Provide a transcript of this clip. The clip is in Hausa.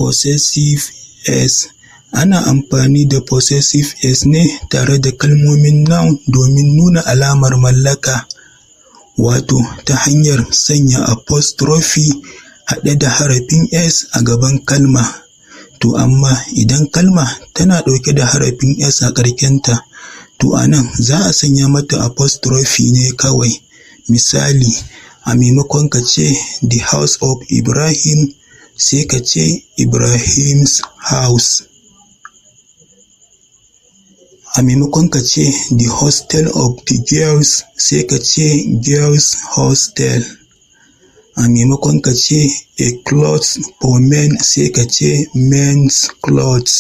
Possessive S. Ana amfani da possessive S ne tare da kalmomin noun domin nuna alamar mallaka, wato ta hanyar sanya apostrophe haɗe da harafin S a gaban kalma. To amma idan kalma tana ɗauke da harafin S a ƙarkenta, to a nan za a sanya mata apostrophe ne kawai. Misali, a maimakon ka ce "the house of Ibrahim", sai ka ce "Ibrahim's house". A maimakon ka ce "the hostel of the girls", sai ka ce "girls' hostel". A maimakon ka ce "a clothes for men", sai ka ce "men's clothes".